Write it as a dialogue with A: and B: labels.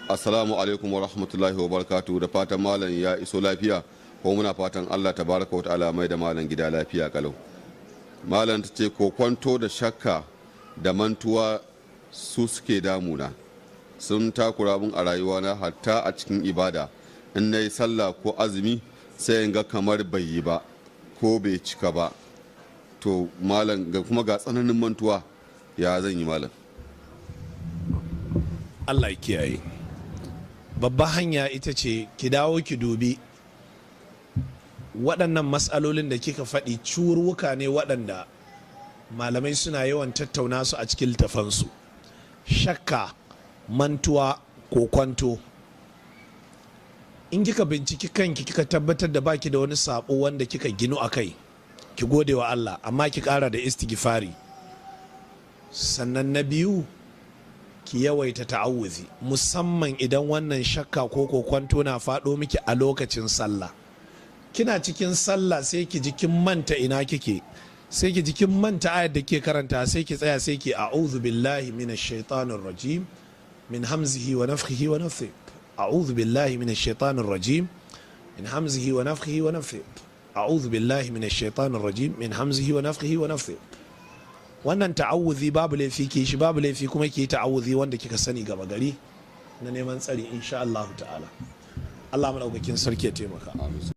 A: Assalamu alaikum wa rahmatullahi wa barakatuhu. Da fatan malam ya iso lafiya, ko muna fatan Allah tabaraka wa ta'ala mai da malam gida lafiya kalau. Malam, ta ce kokwanto da shakka da mantuwa su suke damuna, sun takura mun a rayuwana, hatta a cikin ibada. In na yi sallah ko azumi, sai in ga kamar bai yi ba ko bai cika ba. To malam, ga kuma ga tsananin mantuwa, ya zan yi, malam?
B: Allah ya kiyaye. Babban hanya ita ce ki dawo ki dubi waɗannan matsalolin da kika faɗi. Curwuka ne waɗanda malamai suna yawan tattauna su a cikin littafansu: shakka, mantuwa, ko kwanto. In kika binciki kanki, kika tabbatar da baki da wani sabo wanda kika ginu a kai, ki gode wa Allah, amma ki ƙara da istighfari. Sannan na biyu, ki yawaita ta'awuzi, musamman idan wannan shakka ko kokwanto na faɗo miki a lokacin sallah. Kina cikin sallah, sai ki ji kin manta ina kike, sai ki ji kin manta ayar da ke karanta. Sai ki tsaya, sai ki "A'udhu billahi minash shaitanir rajim, min hamzihi wa nafthihi wa nafthihi. A'udhu billahi minash shaitanir rajim, min hamzihi wa nafthihi wa nafthihi. A'udhu billahi minash shaitanir rajim, min hamzihi wa nafthihi wa nafthihi." Wannan ta'awuzi babu laifi ki shi, babu laifi kuma ki yi ta'awuzi wanda kika sani gaba gari na neman tsari, insha Allah ta'ala. Allah madaukakin sarki ya taimaka.